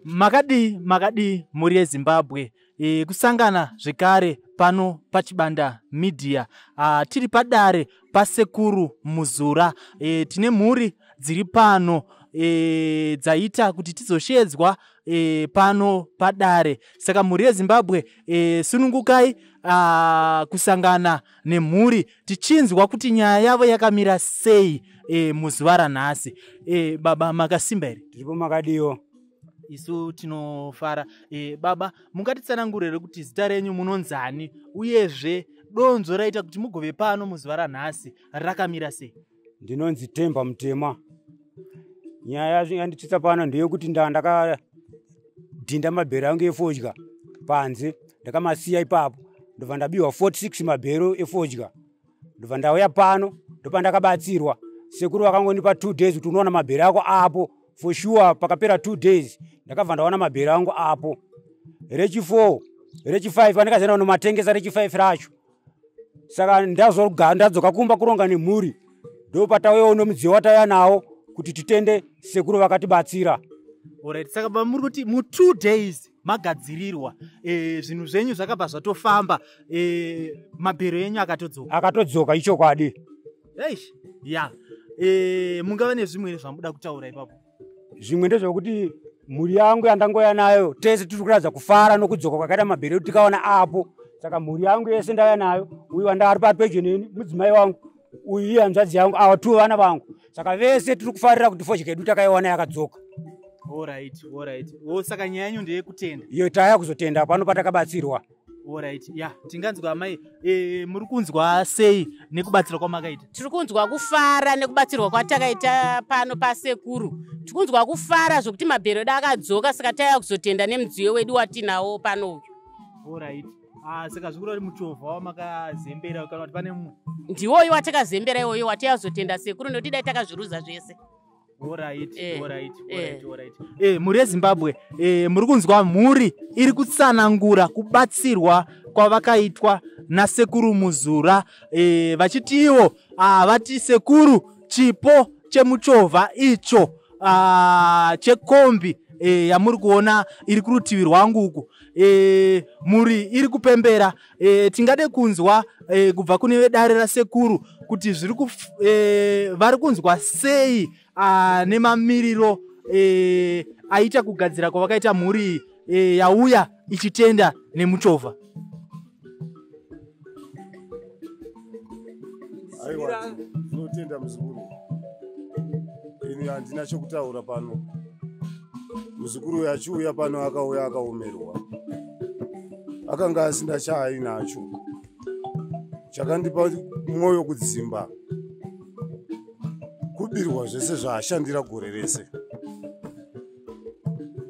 Makadii makadii mhuri yeZimbabwe, kusangana zvekare pano paChibanda Media. Tiri padare paSekuru Muzura. Tine mhuri dziri pano dzaita kuti tizoshedzwa pano padare. Saka mhuri yeZimbabwe, sunungukai kusangana nemhuri tichinzwa kuti nyaya yavo yakamira sei muzuva ranhasi. Baba, makasimba here? Tiripo, makadiwo? Isu tinofara. Baba, mungatitsanangurire kuti zita renyu munonzani, uyezve donzvo raita kuti mugove pano muzuva ranhasi rakamira sei? Ndinonzi Temba Mutema. Nyaya yanditsitsa pano ndeyekuti ndakadhinda mabhero angu efodya panze, ndakamasiya ipapo, ndobva ndabiwa 46 mabhero efodya. Ndobva ndauya pano, ndopandakabatsirwa. Sekuru vakangondipa 2 days kuti unoona mabhero ako apo for sure. Pakapera 2 days ndakabva ndaona mabhero angu apo. Rechi4, rechi5 pandikazoenda kunomatengesa, rechi5 racho. Saka ndadzoka kumba kuronga nemhuri, ndopatauyawo nomudziyo watauya nawo kuti titende sekuru vakatibatsira. Alright, saka baba, muri kuti mu2 days magadzirirwa, zvinhu zvenyu zvakabva zvatofamba, mabhero enyu akatodzoka? Akatodzoka, ichokwadi. Eish, ya, mungava nezvimwe zvamuda kutaura ipapo? Zvimwe ndezvekuti mhuri yangu yandangoya nayo tese tiri kuratidza kufara nokudzoka kwakaita mabhero edu tikaona apo. Saka mhuri yangu yese ndauya nayo. Uyu wanda ari papedyo neni mudzimai wangu, uyu ihanzvadzi yangu, ava tu vana vangu. Saka vese tiri kufarira kuti fodya yedu takaiwana yakadzoka. Alright. O, saka nyaya yenyu ndeyekutenda? Iyo, taya kuzotenda pano patakabatsirwa. Alright, ya, tinganzwa amai, muri kunzwa sei nekubatsirwa kwamakaita? Tiri kunzwa kufara nekubatsirwa kwatakaita pano pasekuru. Tiri kunzwa kufara zvokuti mabhero edu akadzoka, saka taiya kuzotenda nemudziyo wedu watinawo pano uyu. Alright. Ah, saka zvikureva kuti muchovha wamakazembera, kana kuti pane mumwe? Ndiwoyo watakazembera iwoyo wataiya kuzotenda sekuru, nekuti dai takazviruza zvese. Alright. Alright. Mhuri yeZimbabwe, muri kunzwa mhuri iri kutsanangura kubatsirwa kwavakaitwa naSekuru Muzura, vachitiwo vati sekuru chipo chemuchovha icho chekombi yamuri kuona iri kurutivi rwangu uku. Mhuri iri kupembera. Tingade kunzwa kubva kune vedare rasekuru kuti zviri vari kunzwa sei nemamiriro aita kugadzira kwavakaita mhuri iyi yauya ichitenda nemuchovha. Aiwa, tinotenda muzukuru. Ini handina chokutaura pano. Muzukuru uyu achiuya pano akauya akaomerwa, akanga asina chaainacho. Chakandipa mwoyo kudzimba kubirwa zvese zvaashandira gore rese.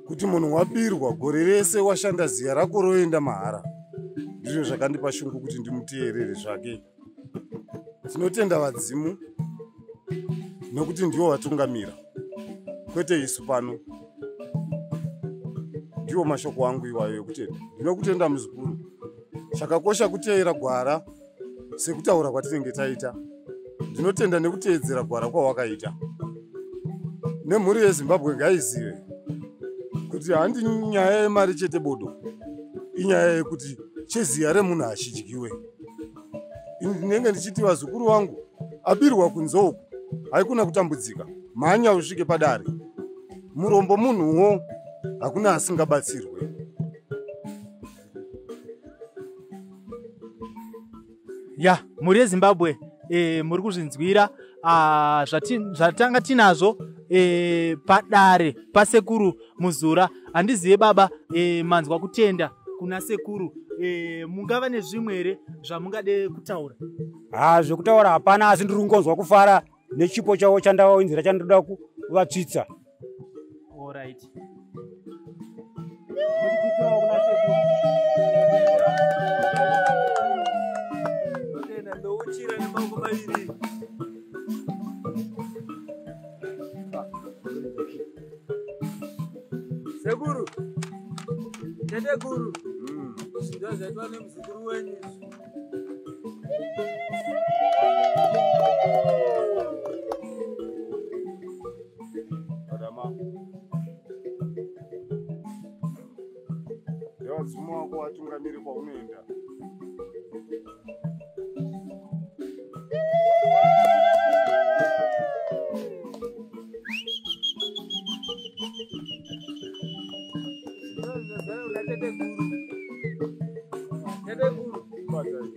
Kuti munhu wabirwa gore rese washanda, ziya rako roenda mahara, ndizvo zvakandipa shungu kuti ndimuteerere zvake. Tinotenda vadzimu nekuti ndivo vatungamira, kwete isu pano. Ndiwo mashoko angu iwayo ekutenda. Ndinokutenda muzukuru. Chakakosha kuteera gwara sekutaura kwatinenge taita. Ndinotenda nekuteedzera gwara kwawakaita. Nemhuri yeZimbabwe ngaizive kuti handi nyaya yemari chete bodo, inyaya yekuti cheziya remunhu hachidyiwe. Ini ndinenge ndichiti vazukuru vangu, abirwa kunze uku haikuna kutambudzika, mhanya usvike padare. Murombo munhuwo, hakuna asingabatsirwe. Ya, mhuri yeZimbabwe, muri kuzvinzwira zvatanga tinazvo padare paSekuru Muzura. Handizive baba, manzwa kutenda kuna sekuru, mungava nezvimwe here zvamungade kutaura? Ha, zvekutaura hapana, asi ndiri kungonzwa kufara nechipo chavo chandainzira chandoda kuvatsvitsa. Alright. Ndotenda, ndouchira nemaoko maviri. Sekuru, teteguru, ndozvaitwa nemuzukuru wenyu izvi. Rama. Nevadzimu wako vatungamiri kwaunoenda. Ndozvazara teteguru. Teteguru. Batai.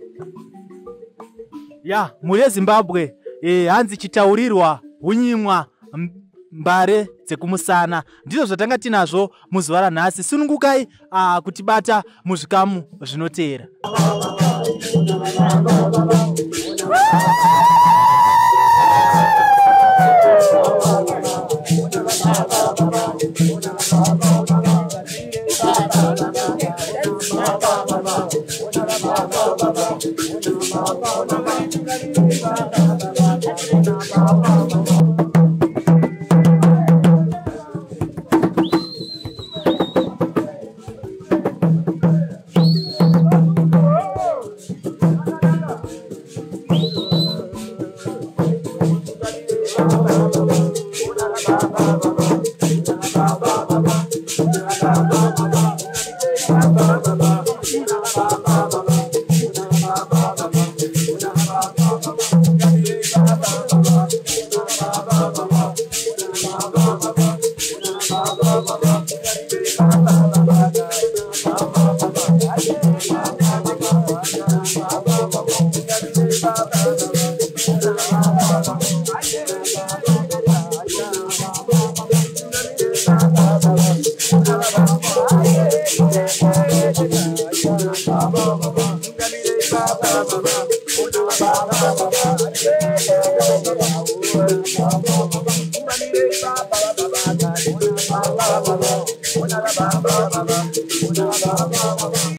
Ya, mhuri yeZimbabwe, hanzi chitaurirwa hunyimwa mbare dzekumusana. Ndizvo zvatanga tinazvo muzuva ranhasi. Sunungukai kutibata muzvikamu zvinoteera. Baba.